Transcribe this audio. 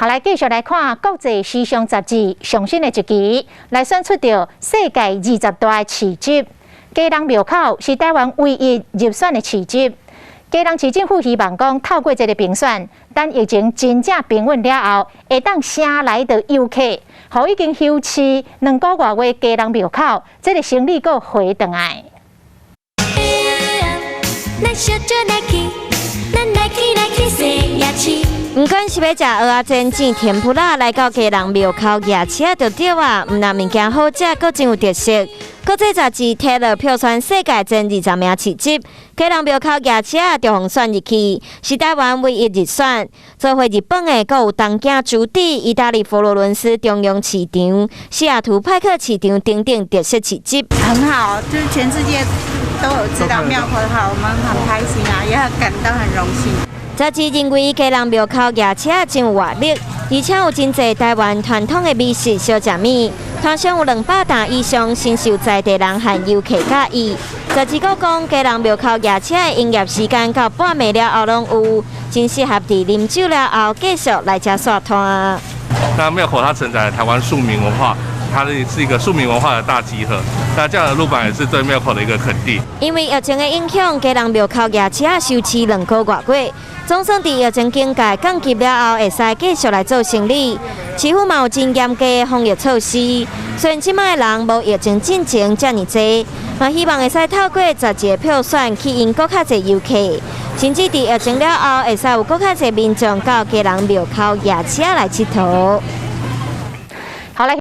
好，來繼續來看國際時尚雜誌上新的一期，來選出著世界20大市集。基隆廟口是台灣唯一入選的市集。基隆市政府希望講，透過這个評選，等疫情真正平穩了後，會當請來著遊客，予已經休市2個外月基隆廟口，這个生意閣回轉來。咱小酒來去，咱來去來去踅夜市。毋管是欲食蚵仔煎、煎甜不辣，來到基隆廟口夜市仔就對啊！毋但物件好食，閣真有特色。國際雜誌 Tatler 票選世界前20名市集，基隆廟口夜市仔就予選入去，是台灣唯一入選。做伙入榜的，閣有東京築地、意大利佛羅倫斯中央市場、西雅圖派克市場等等特色市集。很好，就是全世界都有知道廟口的話，我們很開心啊，也很感到很榮幸。雜誌認為基隆廟口夜市仔真有活力，而且有真濟台灣傳統的美食小食物，攤商有200擔以上，深受在地人和遊客佮意。雜誌閣講，基隆廟口夜市的營業時間到半暝了後攏有，真適合佇啉酒了後繼續來遮煞攤。那廟口它承載台灣庶民文化，它是一個庶民文化的大集合。那這樣的入榜也是對廟口的一個肯定。因為疫情的影響，基隆廟口夜市仔休市2個外月。總算佇疫情警戒降級了後，會使繼續來做生意。市府嘛有真嚴格的防疫措施，雖然這擺的人無疫情進前遮爾濟，嘛希望會使透過雜誌的票選，吸引閣較濟遊客，甚至佇疫情了後，會使有閣較濟民眾到基隆廟口夜市仔來𨑨迌。